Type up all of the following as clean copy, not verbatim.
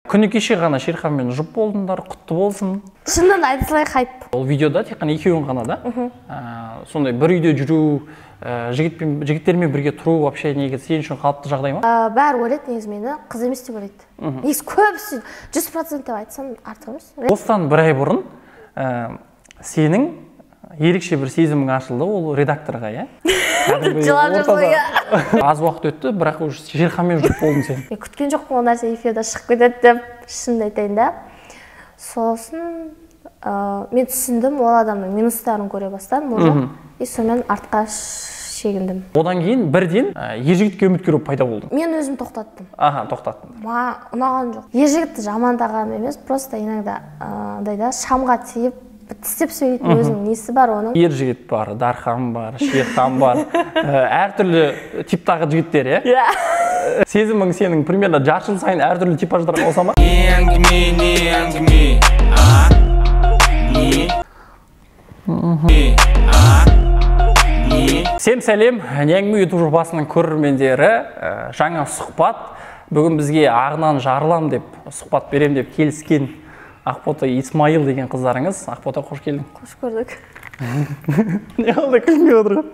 Күні кеше ғана Шерханмен жұп болдыңдар, құтты болсын. Шынында да айта салайын, хайп. Ол видеода тек қана екеуің ғана да? Сондай бір үйде жүру, жігіттермен бірге тұру вообще негізі сен үшін қалыпты жағдай ма? Бәрі ойлайды негізі мені қыз емес деп ойлайды. Негізі көбісі 100% деп айтсам артық емес. Осыдан бір ай бұрын сенің ерекше бір сезімің ашылды, ол редакторға, иә? Жылап жүрсің, иә. Аз уақыт өтті, бірақ уже Шерханмен жұп болдың сен. Мен күткен жоқпын ол нәрсе эфирде шығып кетеді деп, шынымды айтайын да. Сосын мен түсіндім, ол адамның минустарын көре бастадым уже. И сонымен артқа шегіндім. Одан кейін бірден ер жігітке үміткер болып пайда болдың. Мен өзім тоқтаттым. Аха, тоқтаттың. Маған ұнаған жоқ. Ер жігітті жамандағаным емес, просто иногда андай да шамға тиіп тістеп сөйлейтін өзінің несі бар оның. Ер жігіт бар, Дархан бар, Шерхан бар, әртүрлі типтағы жігіттер, иә? Иә. Сезімің сенің примерно жарты жыл сайын әртүрлі типаждарға ауыса ма? Не әңгіме, не әңгіме, а? Не? Не? А? Не? Всем сәлем, Не әңгіме YouTube жобасының көрермендері, жаңа сұхбат. Бүгін бізге ағынан жарылам деп, сұхбат берем деп келіскен Ақбота Исмаил деген қыздарыңыз. Ақбота, қош келдің. Қош көрдік. Не болды, күлмей отырған?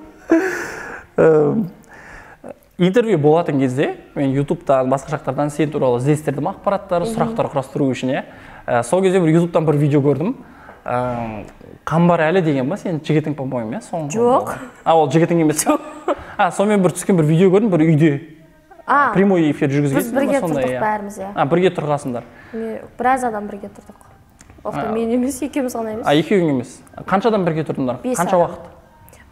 Интервью болатын кезде мен YouTube'тан, басқа жақтардан сен туралы іздестірдім ақпараттар, сұрақтар құрастыру үшін, иә. Сол кезде бір YouTube'тан бір видео көрдім. Қамбар Әлі деген ба, сенің жігітің, по-моему, иә? Соңғы Жоқ. А, ол жігітің емес. А, сонымен бір түскен бір видео көрдім, бір үйде. Прямой эфир жүргізген. Біз бірге сондай, тұрдық иә. Бәріміз, иә. А, бірге тұрғасыңдар. Біраз адам бірге тұрдық. Оқты мен емес, екеуміз ғана емес. А, екеуің емес. Қаншадан бірге тұрдыңдар? 5 Қанша адам. Уақыт?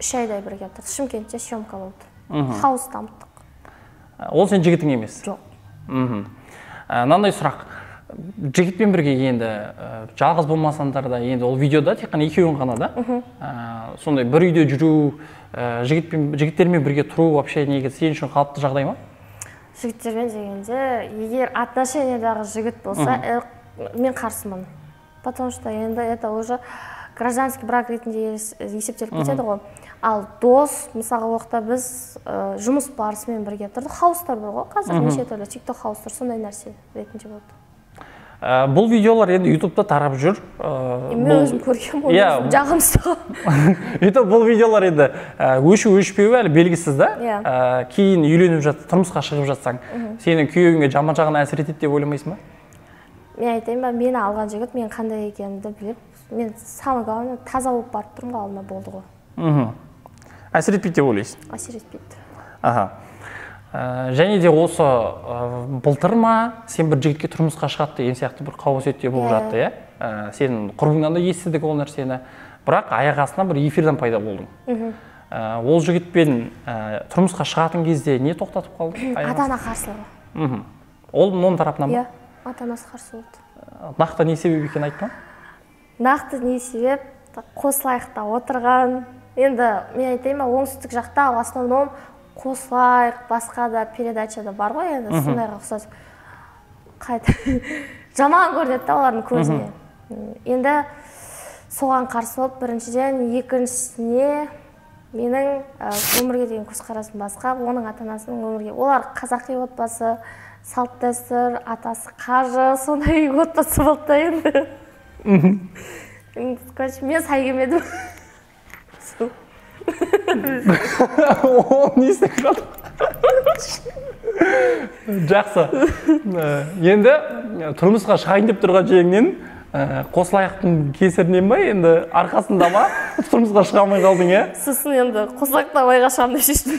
3 айдай бірге тұрдық. Шымкентте съемка болды. Хаус дамыттық. Ол сен жігітің емес? Жоқ. Мынандай сұрақ. Жігітпен бірге енді жалғыз болмасаңдар да, енді ол видеода тек қана екеуің ғана да? Сондай бір үйде жүру, жігіттермен бірге тұру вообще негізі сен үшін қалыпты жағдай ма? Жігіттермен дегенде, егер отношениядағы жігіт болса, мен қарсымын. Потому что енді это уже гражданский брак ретінде есептеліп кетеді ғой. Ал дос, мысалға, уақытта біз жұмыс барысымен бірге тұрдық. Хаустар бар ғой қазір, неше түрлі TikTok хаустар, сондай нәрсе ретінде болды. Бұл видеолар енді YouTube'та тарап жүр. Мен өзім көргенмін, оны Иә. өзім жағымсыз. Өйтіп бұл видеолар енді өшу өшпеуі әлі белгісіз да? Иә. Кейін үйленіп жат, тұрмысқа шығып жатсаң, сенің күйеуіңе жаман жағына әсер етеді деп ойламайсың ба? Мен айтайын ба, мені алған жігіт мен қандай екенімді біліп, мен самое главное таза болып барып тұрмын ғой, алдына болды ғой. Әсер етпейді деп ойлайсың? Әсер етпейді. Аха. Және де осы былтыр ма сен бір жігітке тұрмысқа шығады деген сияқты бір қауесет те болып жатты, иә? Сенің құрбыңнан да естідік ол нәрсені. Бірақ аяқ астынан бір эфирден пайда болдың. Ол жігітпен тұрмысқа шығатын кезде не тоқтатып қалды? Аяқ Ата-ана қарсылығы. Ол оның тарапынан ба? Иә, ата-анасы қарсы болды. Нақты не себеп екенін айтпа? Нақты не себеп? Қосылайық та отырған. Енді мен айтайын ба, оңтүстік жақта в основном қосылайық, басқа да передачада бар ғой енді, сондайға ұқсас. Қайта жаман көрінеді да олардың көзіне. Енді соған қарсы болып, біріншіден, екіншісіне менің өмірге деген көзқарасым басқа, оның ата-анасының өмірге. Олар қазақи отбасы, салт дәстүр, атасы қажы, сондай отбасы болды да енді. Короче, мен сай келмедім. Ол не істеп жатыр? Жақсы. Енді тұрмысқа шығайын деп тұрған жеріңнен, қосылайықтың кесірінен ба, енді арқасында ма тұрмысқа шыға алмай қалдың, иә? Сосын енді қосылайықтан байға шығамын деп шештім.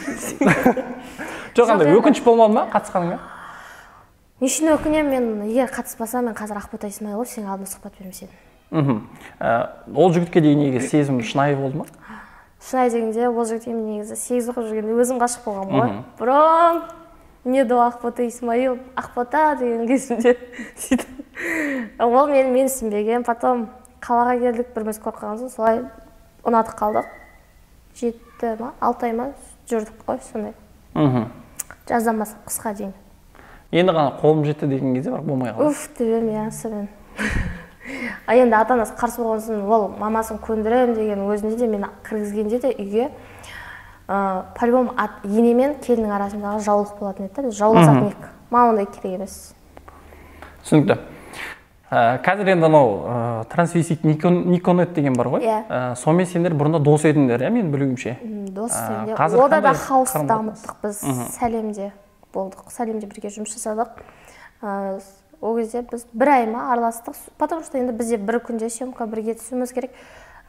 Жоқ, андай Жоқ, енді. Өкініш болмады ма қатысқаныңа? Не үшін өкінемін мен, егер қатыспасам, мен қазір Ақбота Исмаилов сенің алдында сұхбат бермес едім. Ол жігітке деген неге сезім шынайы болды ма? Шынайы дегенде, ол жігітке мен негізі 8 оқып жүргенде өзім ғашық болғанмын ғой. Бұрын не до Ақбота Исмаил, Ақбота деген кезімде сөйтіп. Ол мені менсінбеген, потом қалаға келдік, біріміз көріп қалған соң солай ұнатып қалдық. 7 ма, 6 ай ма жүрдік қой сондай. Жаздан бастап қысқа дейін. Енді ғана қолым жетті деген кезде бірақ болмай қалды. Уф, деп едім, иә, сонымен. А енді ата-анасы қарсы болған соң, ол мамасын көндіремін деген өзінде де мені кіргізгенде де үйге, по-любому ене мен келіннің арасындағы жаулық болатын еді да, біз жауласатын едік. Маған ондай керек емес. Түсінікті. Қазір енді анау трансвестит Никонет деген бар ғой. Иә. Сонымен сендер бұрында дос едіңдер, иә, менің білуімше. Дос дегенде, ода да хаос дамыттық біз, Сәлемде болдық, Сәлемде бірге жұмыс жасадық. Ол кезде біз бір ай ма араластық, потому что енді бізде бір күнде съемка бірге түсуіміз керек.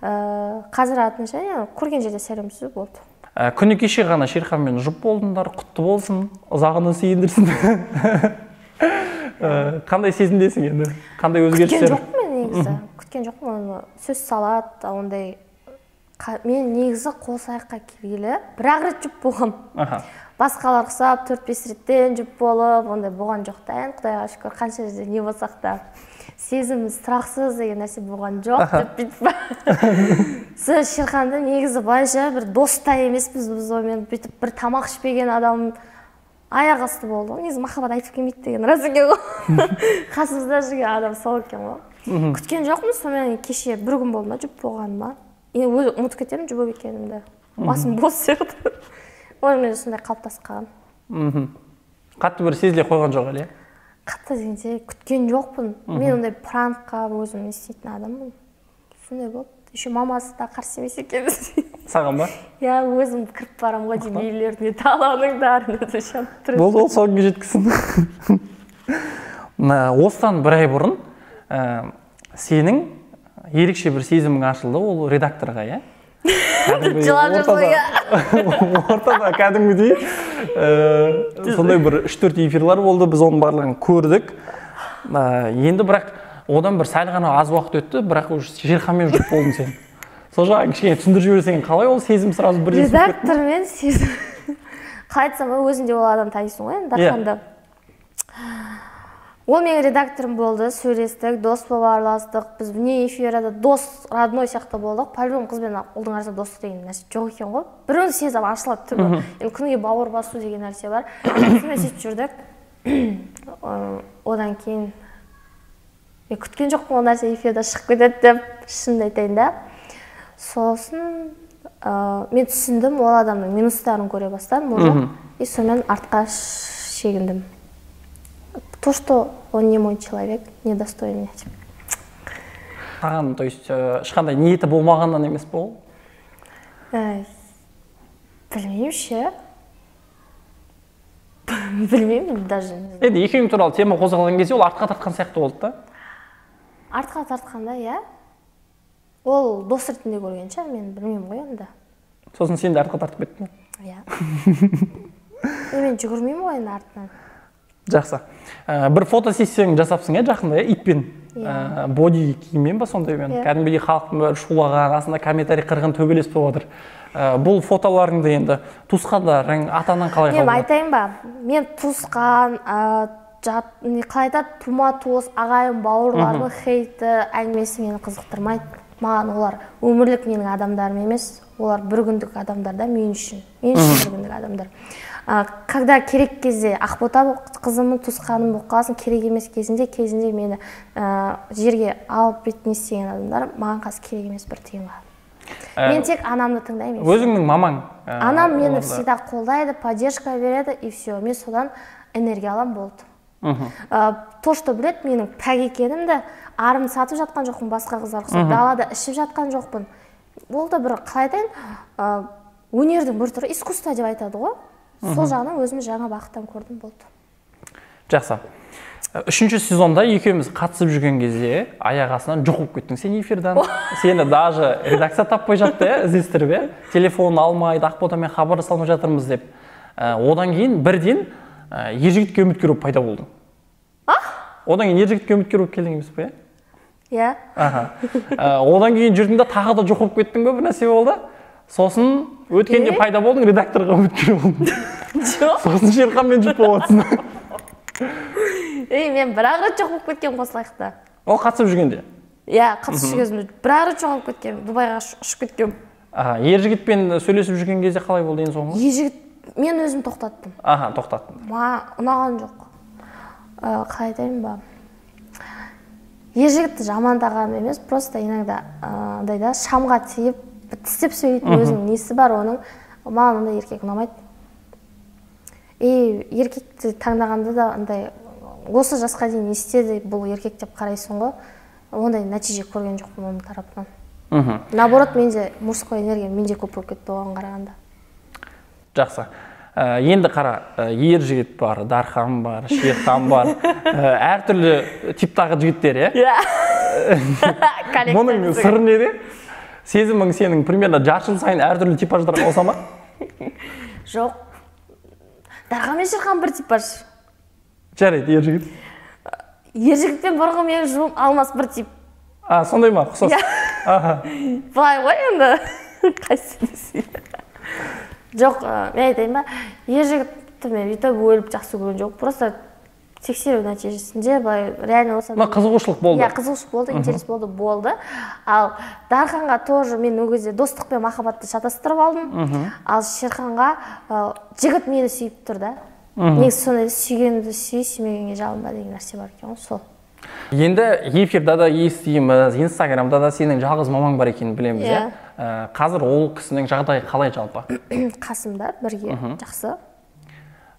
Қазір отношения көрген жерде сәлемсіз болды. Күні кеше ғана Шерханмен жұп болдыңдар, құтты болсын, ұзағына сүйіндірсін. Қандай сезімдесің енді? Қандай өзгерістер? Күткен жоқпын мен негізі. Күткен жоқпын, оны сөз салады, ондай. Мен негізі қосаяққа келгелі бір-ақ рет жұп болғам. Басқалар ұқсап 4-5 реттен жұп болып, ондай болған жоқ та, енді Құдайға шүкір, қанша жерде не болсақ та сезіміміз тұрақсыз деген нәрсе болған жоқ деп бүйтіп. Сіз Шерханды негізі былайша бір дос та емеспіз біз онымен, бүйтіп бір тамақ ішпеген адам аяқ асты болды. Негізі махаббат айтып келмейді деген рас екен ғой. Қасымызда жүрген адам сол екен ғой. Күткен жоқпын, сонымен кеше бір күн болды ма жұп болғаныма. Енді өзім ұмытып кетемін жұп екенімді. Басым бос сияқты. Онымен сондай қалыптасып қалған. Қатты бір сезіле қойған жоқ әлі, иә? Қатты дегенде күткен жоқпын. Мен ондай пранкқа өзім не істейтін адаммын. Сондай болды. Еще мамасы да қарсы емес екен. Саған ба? Иә, өзім кіріп барам ғой деймін, үйлеріне таланыңдар. Болды, ол соңғы жеткізсін. Осыдан бір ай бұрын сенің ерекше бір сезімің ашылды, ол редакторға, иә? Жылап жүрсің, иә. Ортада кәдімгідей сондай бір 3-4 эфирлар болды, біз оның барлығын көрдік. Енді бірақ одан бір сәл ғана аз уақыт өтті, бірақ уже Шерханмен жұп болдың сен. Сол жағын кішкене түсіндіріп жіберсең, қалай ол сезім сразу бірден суып кетті? Редактормен сезім. Қалай айтсам, өзің де ол адам танисың ғой енді, Дарханды. Ол менің редакторым болды, сөйлестік, дос болып араластық, біз вне эфира да дос, родной сияқты болдық. По-любому қыз бен ұлдың арасында достық деген нәрсе жоқ екен ғой. Біреуін сезіп ашылады түбі. Енді күніге бауыр басу деген нәрсе бар. Сонымен сөйтіп жүрдік. Одан кейін мен күткен жоқпын ол нәрсе эфирде шығып кетеді деп, шынымды айтайын да. Сосын мен түсіндім, ол адамның минустарын көре бастадым уже. И сонымен артқа шегіндім. То, что он не мой человек, не достоин меня. Саған, то есть, ешқандай ниеті болмағаннан емес пе ол? Білмеймін ше. Білмеймін даже. Енді екеуің туралы тема қозғалған кезде ол артқа тартқан сияқты болды да? Артқа тартқанда, иә. Ол дос ретінде көргенше, мен білмеймін ғой енді. Сосын сен де артқа тартып кеттің? Иә. Мен жүгірмеймін ғой енді артынан. Жақсы. Бір фотосессияң жасапсың, иә, жақында, иә, итпен. Боди киіммен ба сондаймен? Кәдімгідей халықтың бәрі шулаған, астында комментарий қырғын төбелес болып жатыр. Бұл фотоларыңды енді туысқандарың, ата-анаң қалай Мен қабылдады? айтайын ба? Мен туысқан, қалай айтады, тума туыс, ағайын, бауырлардың хейті, әңгімесі мені қызықтырмайды. Маған олар өмірлік менің адамдарым емес, олар бір күндік адамдар да мен үшін. Мен үшін бір күндік адамдар. Когда керек кезде Ақбота қызымның туысқаным болып қаласың, керек емес кезінде, кезінде мені жерге алып бет не істеген адамдар маған қазір керек емес бір тиынға. Мен тек анамды тыңдаймын. Өзіңнің мамаң? Анам мені всегда қолдайды, поддержка береді, и все. Мен содан энергия алам болды. То, что біледі, менің пәк екенімді, арым сатып жатқан жоқпын, басқа қыздар ұқсап, далада ішіп жатқан жоқпын. Ол да бір, қалай айтайын, өнердің бір түрі, искусство деп айтады ғой. Сол жағынан өзім жаңа бағыттан көрдім болды. Жақсы. Үшінші сезонда екеуміз қатысып жүрген кезде аяқ астынан жоқ болып кеттің сен эфирдан. Сені даже редакция таппай жатты, иә, іздестіріп, иә. Телефонын алмайды, Ақботамен хабарласа алмай жатырмыз деп. Одан кейін бірден Ержігітке үміткер болып пайда болдың. Одан кейін Ержігітке үміткер болып келдің емес пе, иә? Иә. Одан кейін жүрдің де тағы да жоқ болып кеттің бе, бір нәрсе болды. Сосын өткенде пайда болдың, редакторға үміткер болдың. Жоқ. Сосын Шерханмен жұп болыватсың. Ей, мен бір-ақ рет жоқ болып кеткен қосылайықта. Ол қатысып жүргенде? Иә, қатысып жүргенде бір-ақ рет жоқ болып кеткен, Дубайға ұшып кеткен. Ержігітпен сөйлесіп жүрген кезде қалай болды ең соңғы? Ержігіт, мен өзім тоқтаттым. Аха, тоқтаттың. Маған ұнаған жоқ. Қалай айтайын ба? Ержігітті жамандағаным емес, просто иногда андай да шамға тиіп, тістеп сөйлейтін өзінің несі бар оның, маған ондай еркек ұнамайды. И еркекті таңдағанда да андай Осы жасқа дейін не істеді бұл еркек деп қарайсың ғой, ондай нәтиже көрген жоқпын оның тарапынан. Наоборот, менде мужской энергия менде көп болып кетті оған қарағанда. Жақсы. Енді қара, ер жігіт бар, Дархан бар, Шерхан бар, әртүрлі типтағы жігіттер, иә? Иә. Мұның сыры неде? Сезімің сенің примерно жарты жыл сайын әртүрлі типаждарға ауыса ма? Жоқ. Дархан мен Шерхан бір типаж. Жарайды, ер жігіт. Ер жігітпен бұрынғы менің жұбым Алмас бір тип. А, сондай ма? Ұқсас. Иә. Былай ғой енді. Қайсы десең. Жоқ, мен айтайын ба, ер жігітті мен өйтіп өліп жақсы көрген жоқ. Просто тексеру нәтижесінде былай реально осы. Мына қызығушылық болды. Иә, қызығушылық болды, интерес болды, болды. Ал Дарханға тоже мен ол кезде достық пен махаббатты шатастырып алдым. Ал Шерханға жігіт мені сүйіп тұр да. Негізі сондай сүйгенді сүй, сүймегенге жалынба деген нәрсе бар екен ғой, сол. Енді эфирда да естиміз, Инстаграмда да сенің жалғыз мамаң бар екенін білеміз, иә? Қазір ол кісінің жағдайы қалай жалпы? Қасымда бірге, жақсы.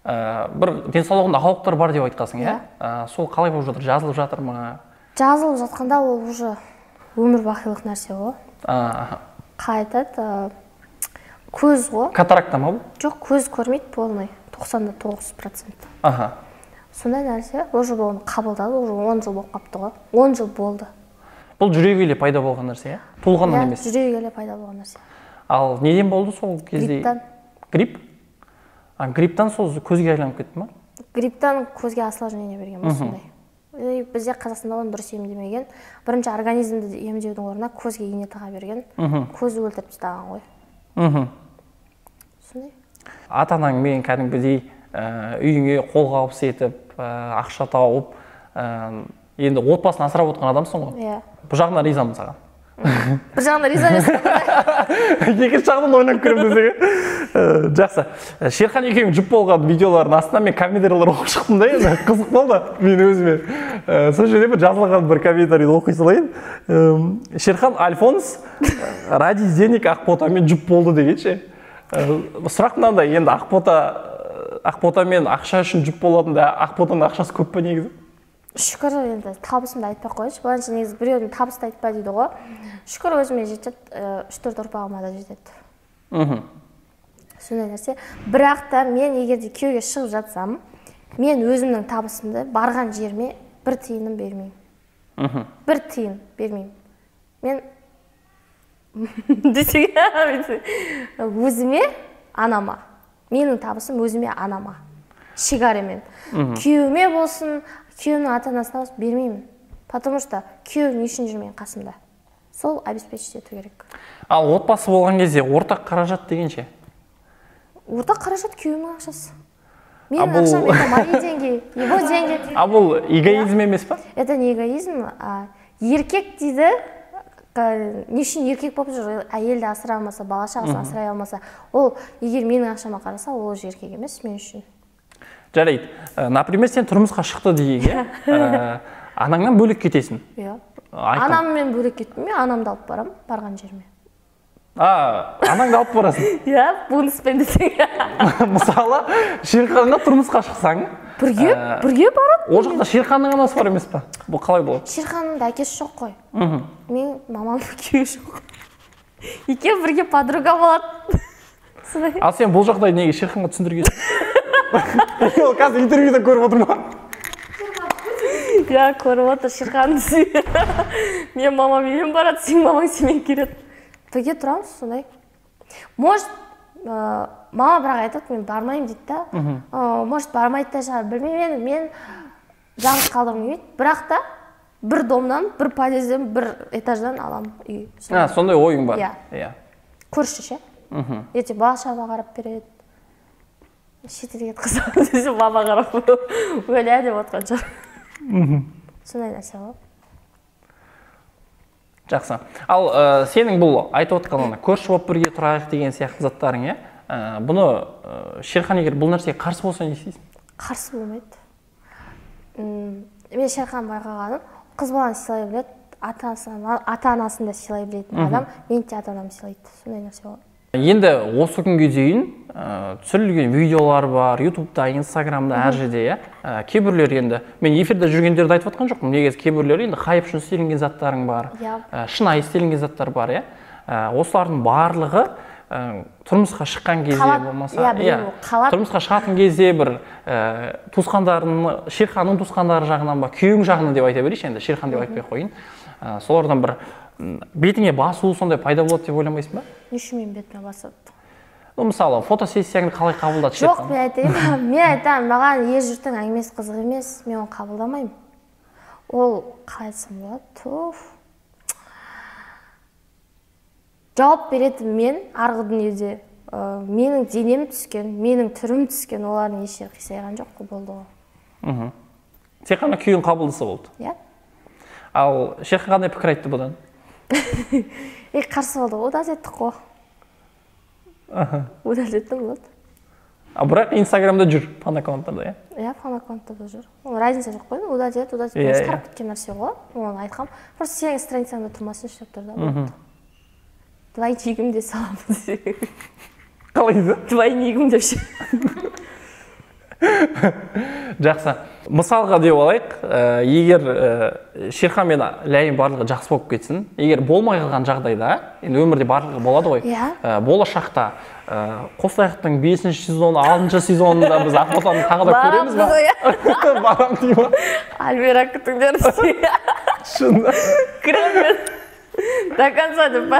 Бір денсаулығында ақаулықтар бар деп айтқансың, иә? Сол қалай болып жатыр? Жазылып жатыр ма? Жазылып жатқанда ол уже өмір бақилық нәрсе ғой. Қалай айтады? Көз ғой. Катаракта ма бұл? Жоқ, көз көрмейді полный, 99%. Сондай нәрсе, уже оны қабылдады, уже 10 жыл болып қапты ғой. 10 жыл болды. Бұл жүре келе пайда болған нәрсе, иә? Туылғаннан емес? Иә, жүре келе пайда болған нәрсе. Ал неден болды сол кезде? Грипптан. Грипп? А, грипптан сол көзге айланып кетті ма? Грипптан көзге осложнение берген ба сондай. Бізде Қазақстанда оны дұрыс емдемеген. Бірінші организмді емдеудің орнына көзге ине таға берген. Көзді өлтіріп тастаған ғой. Сондай. Ата-анаңмен кәдімгідей үйіңе қолғабыс етіп, ақша тауып, енді отбасын асырап отырған адамсың ғой. Иә. Бұл жағынан ризамын саған. Бір жағынан риза емеспін. Екінші жағынан ойланып көремін десең. Жақсы. Шерхан екеуің жұп болған видеолардың астынан мен комментарийлер оқып шықтым да, енді қызық болды мен өзіме. Сол жерде бір жазылған бір комментарийді оқи салайын. Шерхан Альфонс ради денег Ақботамен жұп болды деген ше. Сұрақ мынандай, енді Ақботамен ақша үшін жұп болатын да, Ақботаның ақшасы көп па негізі? Шүкір, енді табысымды айтпай қояйыншы. Былайынша негізі біреудің табысты айтпа дейді ғой. Шүкір, өзіме жетеді, 3-4 ұрпағыма да жетеді. Сондай нәрсе. Бірақ та мен егер де күйеуге шығып жатсам, мен өзімнің табысымды барған жеріме бір тиыным бермеймін. Бір тиын бермеймін. Мен десең, өзіме, анама. Менің табысым өзіме, анама. Шекарамен. Күйеуіме болсын, күйеуімнің ата-анасына болсын бермеймін. Потому что күйеуім не үшін жүр менің қасымда? Сол обеспечить ету керек. Ал отбасы болған кезде ортақ қаражат деген ше? Ортақ қаражат күйеуімнің ақшасы. Менің ақшам это мои деньги, его деньги. А бұл эгоизм емес па? Это не эгоизм, а еркек дейді, не үшін еркек болып жүр, әйелді асырай алмаса, бала шағасын асырай алмаса, ол егер менің ақшама қараса, ол уже еркек емес мен үшін. Жарайды. Например, сен тұрмысқа шықты дейік, иә? Анаңнан бөлек кетесің. Иә. Анаммен бөлек кеттім, мен анамды алып барамын, барған жеріме. А, анаңды алып барасың? Иә, бонуспен десең. Мысалы, Шерханға тұрмысқа шықсаң, Бірге барады. Ол жақта Шерханның анасы бар емес па? Бұл қалай болады? Шерханның да әкесі жоқ қой. Мен мамам күйеуі жоқ. Екеуі бірге подруга болады. Сондай. Ал сен бұл жағдайды неге Шерханға түсіндіргенсің? Ол қазір интервьюда көріп отыр ма? Иә, көріп отыр Шерхан. Мен мамам үйім барады, сенің мамаң сенімен келеді. Бірге тұрамыз сондай. Может, мама бірақ айтады, мен бармаймын дейді да. Может, бармайды да шығар, білмеймін енді, мен жалғыз қалдырғым келмейді. Бірақ та бір домнан, бір подъезден, бір этаждан аламын үй. А, сондай ойың бар. Иә. Иә. Көрші ше. Ертең бала шағама қарап береді. Шетелге кеткізіп десе, мама қарап өлә деп отқан шығар. Сондай нәрсе ғой. Жақсы. Ал сенің бұл айтып отқан ана көрші болып бірге тұрайық деген сияқты заттарың, иә? Бұны Шерхан егер бұл нәрсеге қарсы болса не істейсің? Қарсы болмайды. Мен Шерхан байқағаным, қыз баланы сыйлай біледі, ата-анасын да сыйлай білетін адам, мені де ата-анам сыйлайды. Сондай нәрсе ғой. Енді осы күнге дейін түсірілген видеолар бар, Ютубта, Инстаграмда, әр жерде, иә. Кейбіреулер енді, мен эфирде жүргендерді айтып жатқан жоқпын, негізі кейбіреулер енді хайп үшін істелінген заттарың бар, шынайы істелінген заттар бар, иә. Осылардың барлығы тұрмысқа шыққан кезде болмаса, тұрмысқа шығатын кезде бір туысқандарының, Шерханның туысқандары жағынан ба, күйеуің жағынан деп айта берейінші, енді Шерхан деп айтпай қояйын. Солардан бір бетіңе басу сондай пайда болады деп ойламайсың ба? Не үшін мен бетіме басады? Мысалы, фотосессияңды қалай қабылдады Шерхан? Жоқ, мен айтайын, мен айтамын, маған ер жұрттың әңгімесі қызық емес, мен оны қабылдамаймын. Ол қалай айтсам болады? Туф. Жауап беретін мен арғы дүниеде, менің денем түскен, менің түрім түскен, олардың еш жері қисайған жоқ қой, болды ғой. Тек қана күйеуің қабылдаса болды. Иә. Ал Шерхан қандай пікір айтты бұдан? Қарсы болды, удалить еттік қой. Удалить еттім, болды. Бірақ Инстаграмда жүр, фан аккаунттарда, иә? Иә, фан аккаунттарда жүр. Ол разница жоқ қой, удалить ет, удалить ет, тарап кеткен нәрсе ғой. Оны айтқам. Просто сенің страницаңда тұрмасын деп тұр да. Двойнигім де саламын десе. Қалай дейді? Двойнигім деп ше. Жақсы. Мысалға деп алайық, егер Шерхан мен Ләйім барлығы жақсы болып кетсін, егер болмай қалған жағдайда, енді өмірде барлығы болады ғой, болашақта Қосылайықтың 5-ші сезоны, 6-шы сезонында біз Ақботаны тағы да көреміз ба? Барам дей ма? Альмира күтіңдер. Шын. Кіремін. До конца деп па?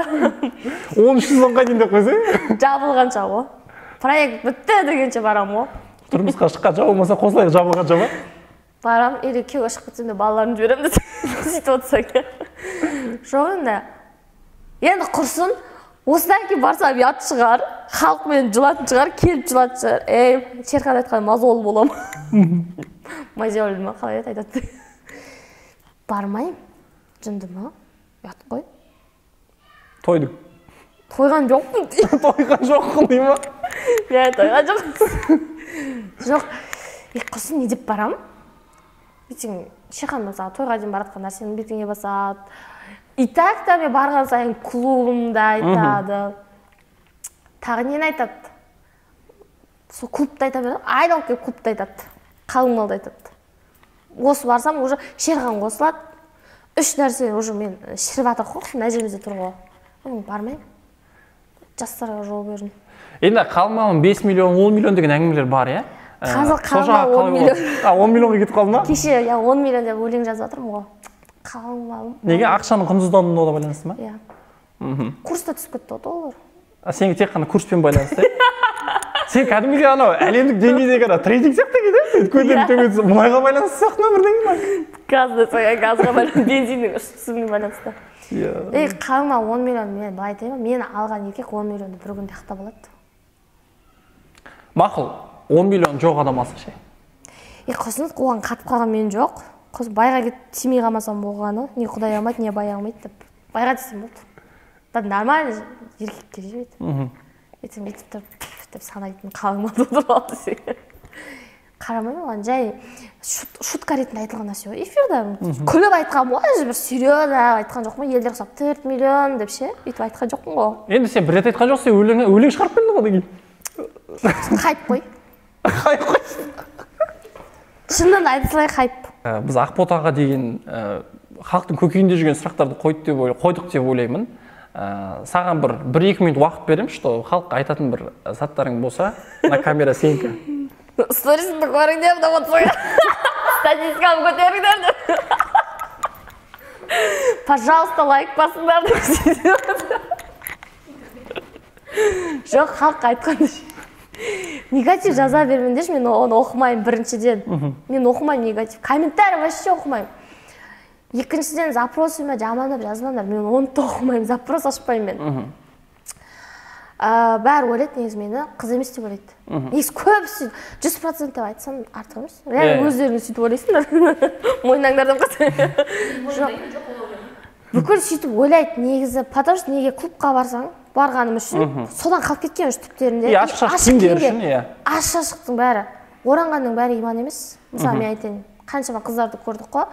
10-шы сезонға дейін деп қойсаң? Жабылғанша ғой. Проект бітті дегенше барам ғой. Тұрмысқа шыққанша болмаса Қосылайық жабылғанша ма? Барам, или күйеуге шығып кетсем де балаларымды жіберемін десем, сөйтіп отырсаң. Жоқ енді. Енді құрсын, осыдан кейін барсам ұят шығар, халық мені жылатын шығар, келіп жылатын шығар. Ей, Шерхан айтқан мазол боламын. Мазол ма, қалай айтады? Бармаймын, жынды ма? Ұят қой. Тойдың. Тойған жоқпын. Тойған жоқпын дей ма? Иә, тойған жоқпын. Жоқ, құрсын не деп барам? Ертең Шерхан мысалы тойға дейін баратқан нәрсені бетіңе басады. И так та мен барған сайын клубымда айтады. Тағы нені айтады? Сол клубты айта береді, айналып келіп клубты айтады, қалың малды айтады. Осы барсам уже Шерхан қосылады. Үш нәрсе уже мен шіріп жатыр ғой, мына жерімізде тұр ғой. Бармаймын. Жастарға жол бердім. Енді қалың малым 5 миллион, 10 миллион деген әңгімелер бар, иә? Қазір қалың мал 10 миллион. 10 миллионға кетіп қалды ма? Кеше, иә, 10 миллион деп өлең жазып жатырмын ғой. Қалың малым. Неге? Ақшаның құнсыздануына байланысты ма? Иә. Курс та түсіп кетті ғой доллар. Сенге тек қана курспен байланысты, иә? Сен кәдімгідей анау әлемдік деңгейдегі ана трейдинг сияқты екен, иә? Көтеріп төмен түсіп, мұнайға байланысты сияқты ма бірдеңе ма? Газды, газға байланысты, бензиннің ұшып-түсуіне байланысты. Ей, қалың мал 10 миллион, мен былай айтайын ба, мені алған еркек 10 миллионды бір күнде ақтап алады. Мақұл, 10 миллион жоқ адам алса ше? Құрсын, оған қатып қалған мен жоқ. Құрсын, байға кетіп тимей қалмасам болғаны, не құдай алмайды, не бай алмайды деп. Байға тисем болды. Да нормально еркекке жібереді. Ертең бүйтіп тұрып деп санайтын қалың мал отырып алды десе. Қарамаймын оған, жай шутка ретінде айтылған нәрсе ғой. Эфирде күліп айтқан ғой, бір серьезно айтқан жоқпын, елдер ұқсап 4 миллион деп ше, өйтіп айтқан жоқпын ғой. Енді сен бір рет айтқан жоқсың, өлең шығарып келдің ғой деген. Хайп қой. Хайп қой. Шынын айта салайын, хайп. Біз Ақботаға деген халықтың көкейінде жүрген сұрақтарды қойдық деп ойлаймын. Саған бір-екі минут уақыт беремін, что халыққа айтатын бір заттарың болса, на камера сенікі. Сторисімді көріңдер деп отырсың. Статистикамды көтеріңдер деп. Пожалуйста, лайк басыңдар деп. Жоқ, халыққа айтқан негатив жаза бермеңдерші, мен оны оқымаймын біріншіден. Мен оқымаймын негатив. Комментарий вообще оқымаймын. Екіншіден, запросыма жамандап жазбаңдар, мен оны да оқымаймын, запрос ашпаймын мен. Бәрі ойлайды негізі мені қыз емес деп ойлайды. Негізі көбісі 100% деп айтсам артық емес. Реально өздерің сөйтіп ойлайсыңдар. Мойындаңдар деп қойсаң. Жоқ. Бүкіл сөйтіп ойлайды негізі, потому что неге клубқа барсаң, барғаным үшін, содан қалып кеткен үш түптерінде. Ашық киімдер үшін, иә. Ашық-шашықтың бәрі. Оранғанның бәрі иман емес. Мысалы мен айтайын, қаншама қыздарды көрдік қой.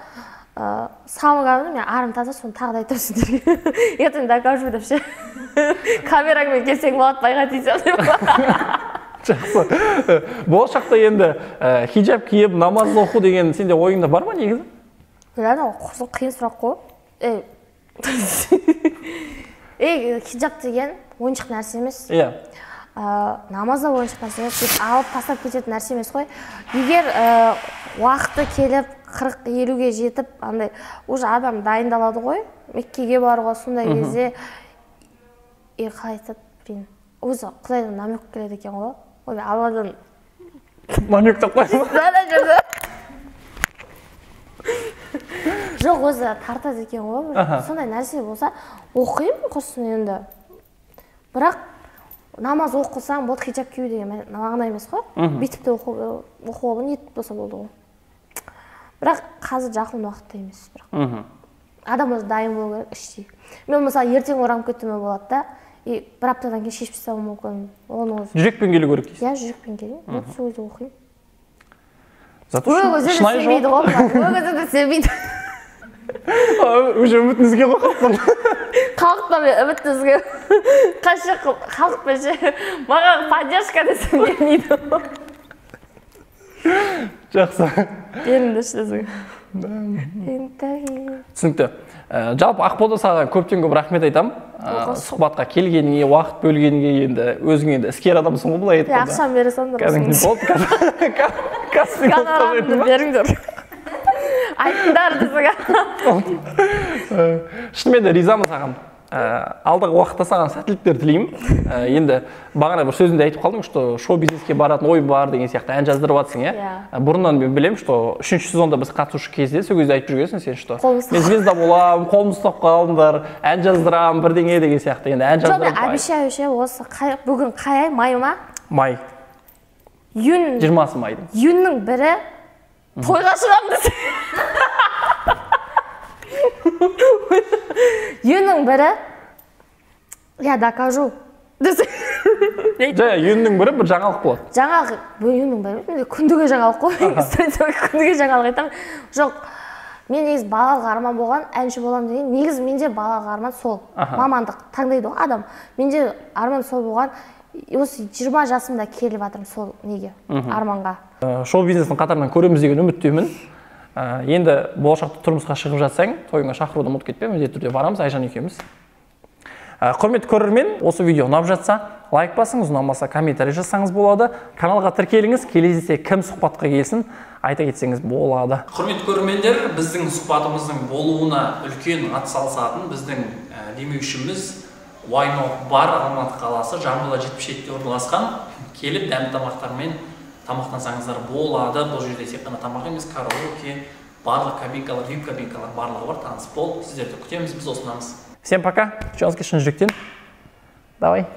Самый главный, мен арым таза, соны тағы да айтамын сендерге. Ертең докажу деп ше. Камераңмен келсең болады, байға тисем деп. Жақсы. Болашақта енді хиджаб киіп, намаз оқу деген сенде ойыңда бар ма негізі? Реально, қиын сұрақ қой. Хиджаб деген ойыншық нәрсе емес. Иә. Намаз да ойыншық нәрсе емес, деп алып тастап кететін нәрсе емес қой. Егер уақыты келіп, 40-50-ге жетіп, андай уже адам дайындалады ғой, Меккеге баруға, сондай кезде қалай айтады, блин, өзі Құдайдан намек келеді екен ғой. Ой, Алладан намек деп қойма. Жоқ, өзі тартады екен ғой. Сондай нәрсе болса, оқимын құрсын енді. Бірақ намаз оқысаң, болды, хиджаб кию деген мағына емес қой. Бүйтіп те оқуға ниет болса болды ғой. Бірақ қазір жақын уақытта емес, бірақ. Адам өзі дайын болу керек іштей. Мен мысалы ертең оранып кетуіме болады да, и бір аптадан кейін шешіп тастауым мүмкін. Оны өзі. Жүрекпен келу керек дейсіз. Иә, жүрекпен келемін. Вот сол кезде оқимын. Зато шынайы сенбейді ғой, өзі де сенбейді. Уже үмітін үзген ғой халықтан. Халықтан мен үмітті үзген. Қанша халықпен ше, маған поддержка десем келмейді. Жақсы. Беріңдерші десең. Түсінікті. Жалпы Ақбота, саған көптен көп рахмет айтамын. Сұхбатқа келгеніңе, уақыт бөлгеніңе, енді өзің енді іскер адамсың ғой былай айтқанда. Ақшам бере салыңдар. Кәдімгідей болды. Гонорарымды беріңдер. Айтыңдар десең. Шынымен де ризамын саған. Алдағы уақытта саған сәттіліктер тілеймін. Енді бағана бір сөзіңде айтып қалдың, что шоу-бизнеске баратын ой бар деген сияқты, ән жаздырып жатсың, иә? Бұрыннан мен білемін, что 3-ші сезонда біз қатысушы кезде, сол кезде айтып жүргенсің сен, что мен звезда боламын, қолымды ұстап қалыңдар, ән жаздырамын, бірдеңе деген сияқты. Енді ән жаздырып. Жоқ, мен обещаю ше, осы бүгін қай ай, май ма? Май. Июнь. 20 майдың. Июньнің бірі тойға шығамын десең. Июньнің бірі, я докажу. Жа, июньнің бірі бір жаңалық болады. Жаңалық, июньнің бірі, күндіге жаңалық қой. Күндіге жаңалық айтамын. Жоқ, мен негізі балалық арман болған, әнші боламын деген, негізі менде балалық арман сол. Мамандық таңдайды ғой адам. Менде арман сол болған. Осы 20 жасымда келіп жатырмын сол неге, арманға. Шоу-бизнестің қатарынан көреміз деген үміттемін. Енді болашақта тұрмысқа шығып жатсаң, тойыңа шақыруды ұмытып кетпе, міндетті түрде барамыз, Айжан екеуміз. Құрметті көрермен, осы видео ұнап жатса, лайк басыңыз, ұнамаса комментарий жазсаңыз болады. Каналға тіркеліңіз, келесіде кім сұхбатқа келсін, айта кетсеңіз болады. Құрметті көрермендер, біздің сұхбатымыздың болуына үлкен атсалысатын біздің демеушіміз Why Not Bar, Алматы қаласы, Жамбыл 77-те орналасқан. Келіп дәмді тамақтармен тамақтансаңыздар болады. Бұл жерде тек қана тамақ емес, караоке, барлық кабинкалар, вип кабинкалар барлығы бар. Таныс бол, сіздерді күтеміз, біз осындамыз. Всем пока, шын жүректен. Давай.